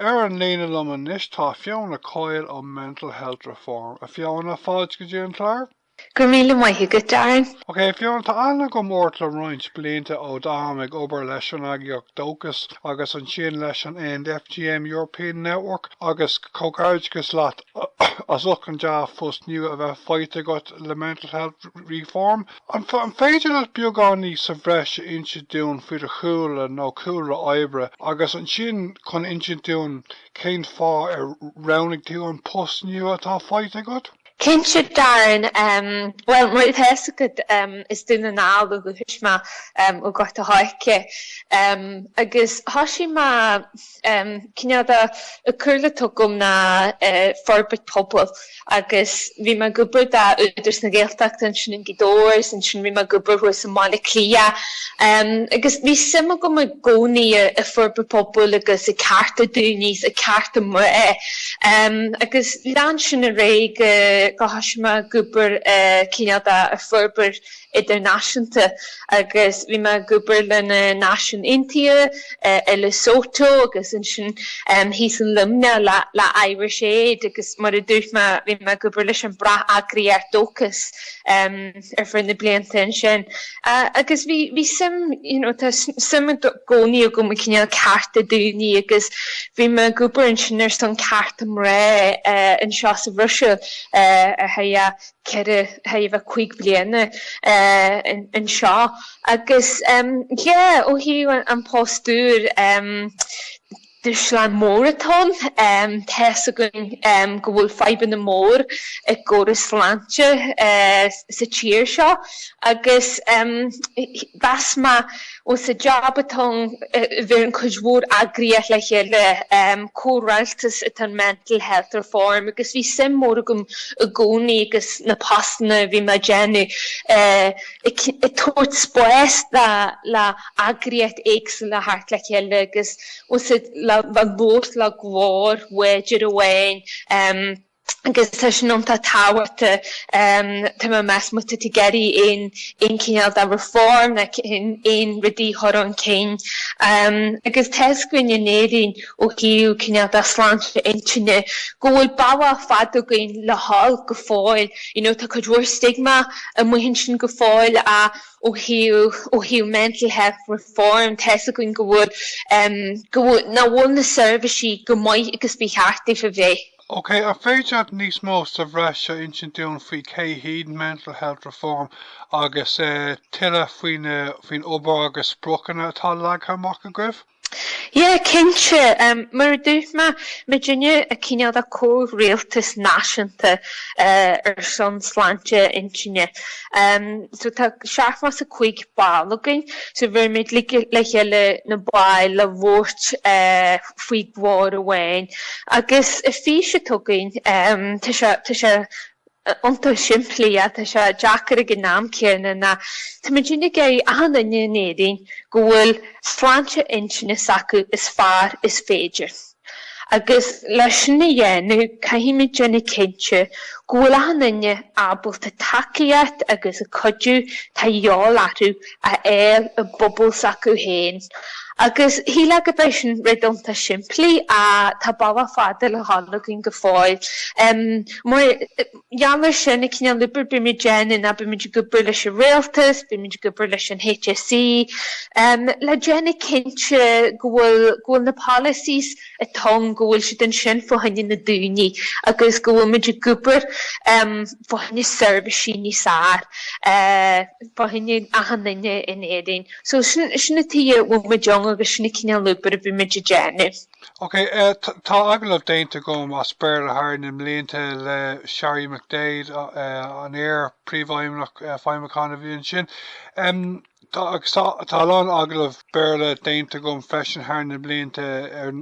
Ar an líne liom anois tá Fiona Coyle ó Mental Health Reform. A Fiona, fáilte go dtí an clár. Go raibh míle maith agat, Darren. Ok, Fiona, tá aithne agam ort le roinnt blianta ó d'am ag obair leis an eagraíocht Dóchas agus ansin leis an End FGM European Network agus comhghairdeachas leat as ucht an dea-phost nua a bheith faighte agat le Mental Health Reform. An féidir leat beagáinín sa bhreis a insint dúinn faoi do chúlra nó cúlra oibre agus ansin chun insint dúinn cén fáth ar roghnaigh tú an post nua atá faighte agat? Cinnte, Darren. Bhuel, mar atá fhios agat, is Dún na nGall ó dhúchas mé, ó Ghort a' Choirce. Agus thosaigh mé, cineál de, an cúlra atá agam ná forbairt pobail agus bhí mé ag obair do Údarás na Gaeltachta ansin i nGaoth Dobhair agus ansin bhí mé ag obair thuas i mBaile Átha Cliath. Agus bhí suim agam i gcónaí i forbairt pobail agus i cearta daoine is i cearta mná. Agus lean sin ar aghaidh go go thosaigh mé ag obair cineál de ar forbairt idirnáisiúnta agus bhí mé ag obair le na Náisiúin Aontaithe i Lesotho agus ansin thíos in Luimneach le le Irish Aid agus mar a dúirt mé bhí mé ag obair leis an brat-eagraíocht Dóchas. ar feadh na blianta ansin. Agus bhí, bhí suim, you know, tá suim i gcónaí agam i cineál cearta daoine agus bhí mé ag obair ansin ar son cearta mná anseo sa Bhruiséil ar feadh ceithre, ar feadh 5 bliana anseo. Agus yeah, ó thaobh an post úr, Dúshlán mór atá ann. Tá fhios againn go bhfuil fadhbanna mór i gcóras sláinte sa tír seo agus mheas mé ó sa jab atá ann bheireann cuid mhór eagraíocht le chéile, comhrialtas atá in Mental Health Reform agus bhí suim mór agam i gcónaí agus na postanna a bhí mé ag déanamh ag tabhairt spás le eagraíocht éagsúla theacht le chéile agus le labhairt le glór láidir amháin agus tá sin iontach tábhachtach tá mé ag meas má tá tú ag iarraidh aon aon cineál de reform nó aon rudaí a chur chun cinn agus tá fhios againn in Éirinn ó thaobh cineál de sláinte intinne go bhfuil bealach fada againn le dhul go fóill you know tá cuid mhór stigma amuigh ansin go fóill ach ó thaobh ó thaobh mental health reform tá fhios againn go bhfuil go bhfuil nach bhfuil na seirbhísí go maith agus ba cheart daofa bheith. Ok, an féidir leat níos mó sa bhreis a insint dúinn faoi cé hiad Mental Health Reform agus tuilleadh faoin obair agus spriocanna atá leagtha amach agaibh? Yeah, cinnte. Mar a dúirt mé, muidinne cineál de comhrialtas náisiúnta ar son sláinte intinne. So tá 75 ball againn, so bheirimid le chéile na baill le labhairt faoi ghlór amháin. Agus an fís atá againn, tá sé, tá sé iontach simplí ach tá sé deacair ag an am céanna ná tá muidinne ag iarraidh achan duine in Éirinn go bhfuil sláinte intinne s'acu is fearr is féidir. Agus leis sin a dhéanamh caithfimid déanamh cinnte go bhfuil achan duine ábalta tacaíocht agus an cuidiú atá a dhíobháil orthu a fháil i bpobal s'acu féin. Agus shílfeá gurb é sin rud iontach simplí ach tá bealach fada le dhul againn go fóill. Mar gheall air sin, an cineál oibre bímid ag déanamh ná bímid ag obair leis an rialtas, bímid ag obair leis an HSE le déanamh cinnte go bhfuil go bhfuil na policies atá ann, go bhfuil siad ansin fá choinne na daoine agus go bhfuil muid ag obair fá choinne seirbhísí níos fearr fá choinne achan duine in Éirinn. So sin sin an tuige a bhfuil muid ann agus sin an cineál oibre a bhí muid ag déanamh. Ok, tá agallamh déanta agam as Béarla thar na mblianta le Sherry McDaid, an iar-phríomhfheidhmeannach feidhmiúcháin a bhí ansin. Tá agus tá a lán agallamh Béarla déanta agam freisin thar na blianta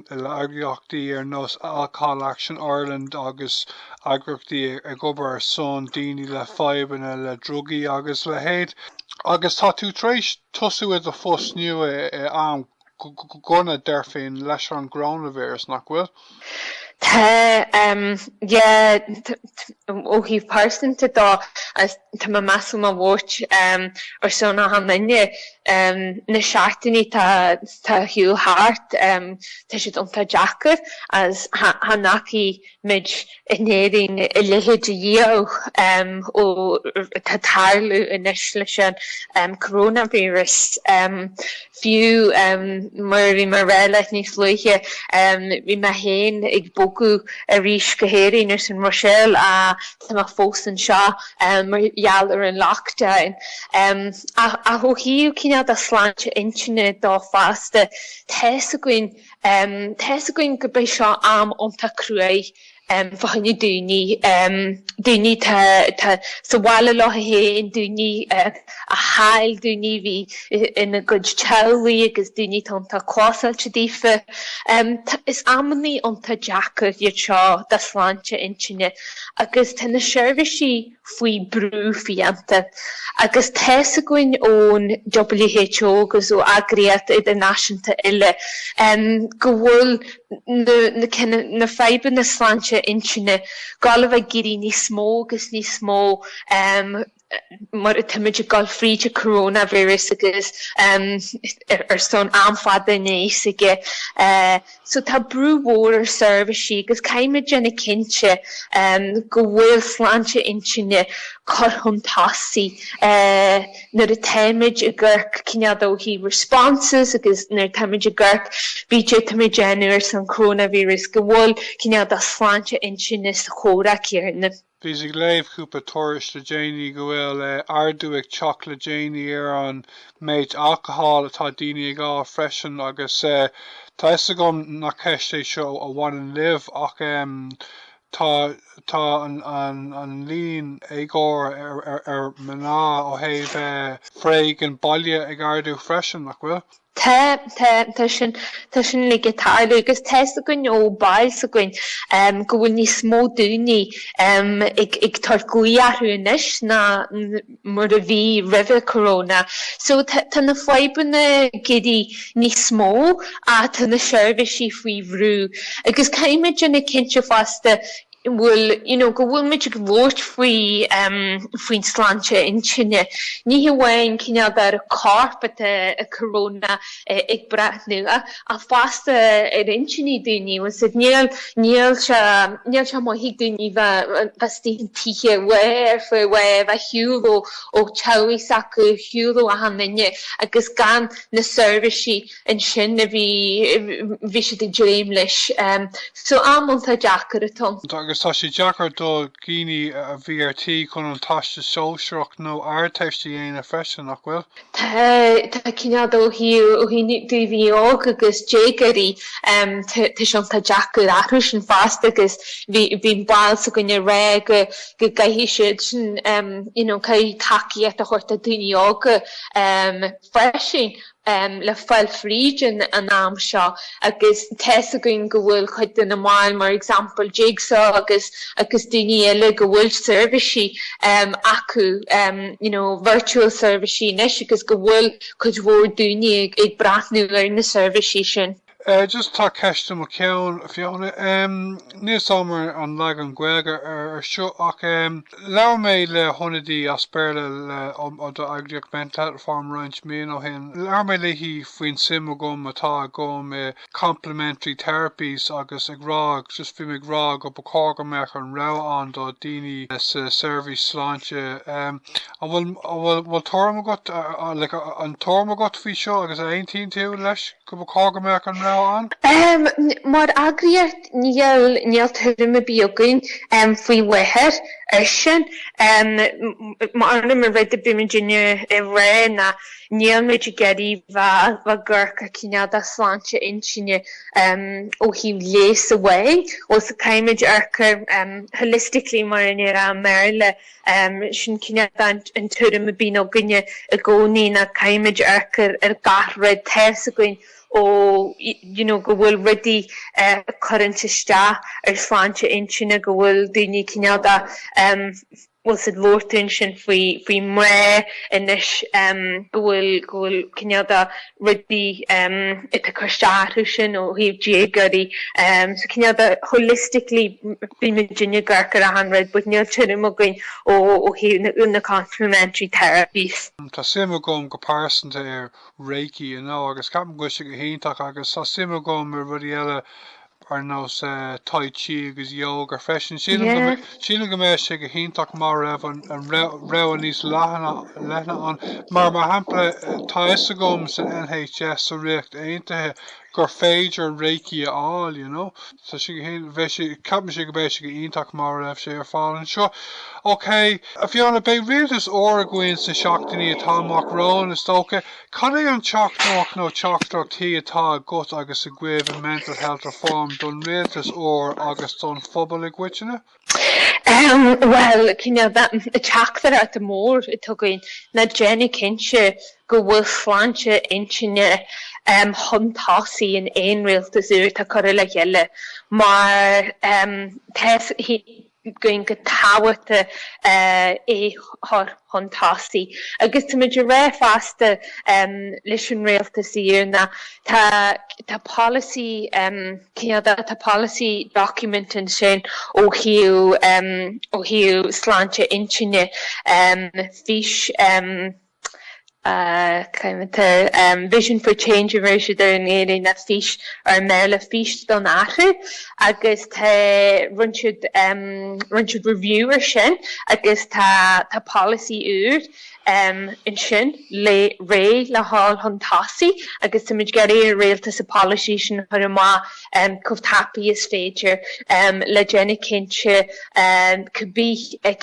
le eagraíochtaí ar nós Alcohol Action Ireland agus eagraíochtaí ag obair ar son daoine le fadhbanna le drugaí agus a leithéid. Agus tá tú tar éis tosú i do phost nua i am dhona, déarfainn, leis an gcoróinvíreas, nach bhfuil? Tá, yeah, ó thaobh pearsanta dó, tá mé measaim ag labhairt ar son achan duine. Na seachtainí tá tá ar shiúl thart, tá siad iontach deacair as chan fhacaidh muid in Éirinn a leithéid de dhíoth ó atá ag tarlú anois leis an coronavirus. Fiú mar a bhí mé a rá leat níos luaithe, bhí mé féin ag bogadh arís go hÉirinn as an mBruiséil ach tá mé fós anseo mar gheall ar an lockdown. Ach ó thaobh cineál de sláinte intinne dó fosta, tá's againn Tá's againn go beidh seo am iontach cruaidh fá choinne daoine, daoine tá sa bhaile leo féin, daoine a chaill daoine a bhí ina gcuid teaghlaigh agus daoine atá iontach clósáilte daofa. Is amannaí iontach deacair iad seo do shláinte intinne agus tá na seirbhísí faoi brú fiánta. Agus tá's againn ón WHO agus ó eagraíocht idirnáisiúnta eile go bhfuil na na fadhbanna sláinte intinne gabháil a bheith ag éirí níos mó agus níos mó mar atáimid ag dul fríd an coronavirus agus ar son am fada anuas aige. So tá brú mhór ar seirbhísí agus caithfimid déanamh cinnte go bhfuil sláinte intinne curtha chun tosaigh nuair atáimid ag amharc cineál ó thaobh responses agus nuair atáimid ag amharc bíde atáimid ag déanamh ar son coronavirus go bhfuil cineál de shláinte intinne sa chomhrá céanna. Bhíos ag léamh cúpla tuairisc le déanaí go bhfuil ardú ag teacht le déanaí ar an méid alcohol atá daoine ag ól freisin agus tá fhios agam nach ceist é seo a bhaineann libh ach tá tá an an an líon éagóir ar ar mná ó thaobh foréigean baile ag ardú freisin, nach bhfuil? Tá, tá, tá sin, tá sin uilig ag tarlú agus tá's againn ó baill s'againn go bhfuil níos mó daoine ag ag tabhairt glaoch orthu anois ná mar a bhí roimhe Corona. So tá tá na fadhbanna ag éirí níos mó ach tá na seirbhísí faoi bhrú agus caithfimid déanamh cinnte fosta bhfuil, you know, go bhfuil muid ag labhairt faoi, faoin sláinte intinne. Ní hamháin cineál de ar an corp atá an corona ag breathnú ach fosta ar intinní daoine. Bhfuil siad, níl, níl sé, níl sé maith ag daoine bheith, bheith istigh an tithe lá ar feadh lá, bheith ar shiúl ó, ó teaghlaigh s'acu, ar shiúl ó achan duine agus gan na seirbhísí ansin a bhí, bhí siad ag dréim leis. So am iontach deacair atá ann. Agus tá sé deacair do dhaoine a bhí ar tí chun an Teastas Sóisearach nó Ardteist a dhéanamh freisin, nach bhfuil? Tá, tá cineál ó thaobh, ó thaobh daoine óg agus déagóirí, tá sé iontach deacair orthu sin fosta agus bhí, bhí baill s'againn ag rá go, go gcaithfidh siad sin, you know, caithfidh tacaíocht a thabhairt do daoine óga freisin. le fáil fríd an am seo agus tá's againn go bhfuil cuid de na mbaill mar example Jigsaw agus agus daoine eile go bhfuil seirbhísí acu you know virtual seirbhísí anois agus go bhfuil cuid mhór daoine ag breathnú ar na seirbhísí sin. Just tá ceist i mo cheann, Fiona. Níl 'fhios a'm ar an leagan Gaeilge ar seo ach labhair mé le hionadaí as Béarla le ó do eagraíocht Mental Health Reform roinnt míonna ó shin. Labhair mé léi faoin suim agam atá agam i complementary therapies agus ag rá just bhí mé ag rá go ba chóir go mbeadh an rogha ann do daoine sa seirbhís sláinte. An bhfuil an bhfuil bhfuil tuairim agat like an tuairim agat faoi seo agus an aontaíonn tú leis? Go mba chóir go mbeadh an rogha ann? Mar eagraíocht níl, níl tuairim ar bith againn faoi láthair ar sin. Mar an rud a bímidne ag rá ná níl muid ag iarraidh bheith ag amharc ar cineál de sláinte intinne ó thaobh leighis amháin, so caithfimid amharc air holistically mar a déarfá i mBéarla. Sin cineál an tuairim a bíonn againne i gcónaí ná caithfimid amharc ar gach rud. Tá's againn ó you know go bhfuil rudaí ag cuireannt isteach ar shláinte intinne, go bhfuil daoine cineál de. Bhfuil siad labhairt ansin faoi faoi mná anois go bhfuil go bhfuil cineál de rudaí atá ag cur isteach orthu sin ó thaobh déagóirí so cineál de holistically bíonn muidinne ag amharc ar achan rud but níl tuairim againn ó ó thaobh na na complementary therapies. Tá suim agam go pearsanta i Reiki you know agus ceapaim go bhfuil sé go hiontach agus tá suim agam i rudaí eile ar nós Tai Chi agus Yoga freisin. Sílim go mbeadh sé go hiontach má raibh an rogha níos leithne ann. Mar, mar shampla, tá fhios agam san NHS sa Ríocht Aontaithe gur féidir Reiki a fháil, you know. Tá sé go hiontach, bheadh sé, ceapaimse go mbeadh sé go hiontach má raibh sé ar fáil anseo. Ok, a Fiona, beidh rialtas úr againn sna seachtainí atá amach romhainn, is dócha. Cad é an teachtaireacht nó teachtaireachtaí atá agat agus agaibh i Mental Health Reform don rialtas úr agus don phobal i gcoitinne? Bhuel, cineál teachtaireacht mór atá againn ná déanamh cinnte go bhfuil sláinte intinne chun tosaigh in aon rialtas úr atá curtha le chéile mar tá againn go tábhachtach é a chur chun tosaigh. Agus táimid ag rá fosta leis an rialtas úr ná tá tá polasaí cineál de tá policy document ansin ó thaobh ó thaobh sláinte intinne fís Vision for Change a bheir siad ar an nGaeilge ná fís ar an mBéarla, fís don athrú agus tá rinne siad rinne siad review ar sin agus tá tá polasaí úr ansin le réidh le dhul chun tosaigh agus táimid ag iarraidh ar an rialtas an polasaí sin a chur amach chomh tapaidh is féidir le déanamh cinnte cibé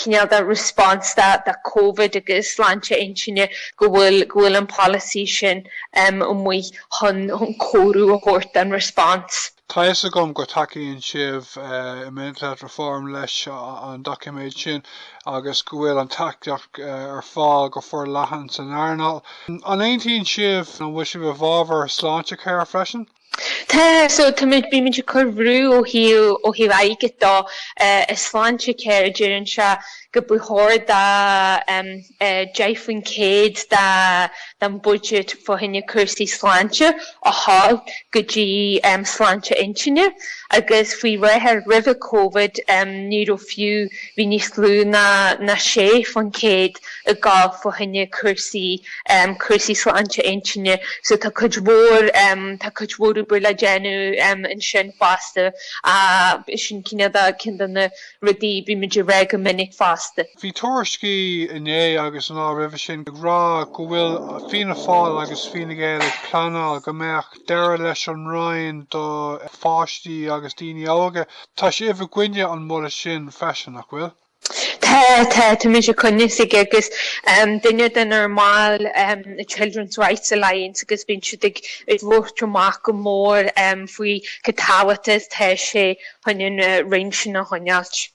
cineál de response do Covid agus sláinte intinne go bhfuil go bhfuil an polasaí sin amuigh chun cóiriú a thabhairt don response. Tá fhios agam go dtacaíonn sibh i Mental Health Reform leis an doiciméad sin agus go bhfuil an tacaíocht ar fáil go forleathan san earnáil. An aontaíonn sibh, an bhfuil sibh i bhfabhar Sláintecare freisin? Tá, so táimid, bímid ag cur brú ó thaobh, ó thaobh airgid dó i Sláintecare, deireann sé go ba chóir do 10% de, den budget fá choinne cúrsaí sláinte a ghabháil go dtí sláinte intinne agus faoi láthair roimhe Covid ní raibh fiú, bhí níos lú ná ná 6% ag gabháil fá choinne cúrsaí cúrsaí sláinte intinne so tá cuid mhór tá cuid mhór obair le déanamh ansin fosta sin cineál de ceann de na rudaí bímid ag rá go minic fosta. Bhí tuairiscí inné agus an lá roimhe sin ag rá go bhfuil Fianna Fáil agus Fine Gael ag pleanáil go mbeadh deireadh leis an Roinn do pháistí agus daoine óga. Tá sibh i gcoinne an moladh sin freisin, nach bhfuil? Tá, tá, táimid i gcoinne s'aige agus duine denár mbaill na Children's Rights Alliance agus bíonn siad ag labhairt amach go mór faoi chomh tábhachtach is atá sé chun an roinn sin a choinneáilt.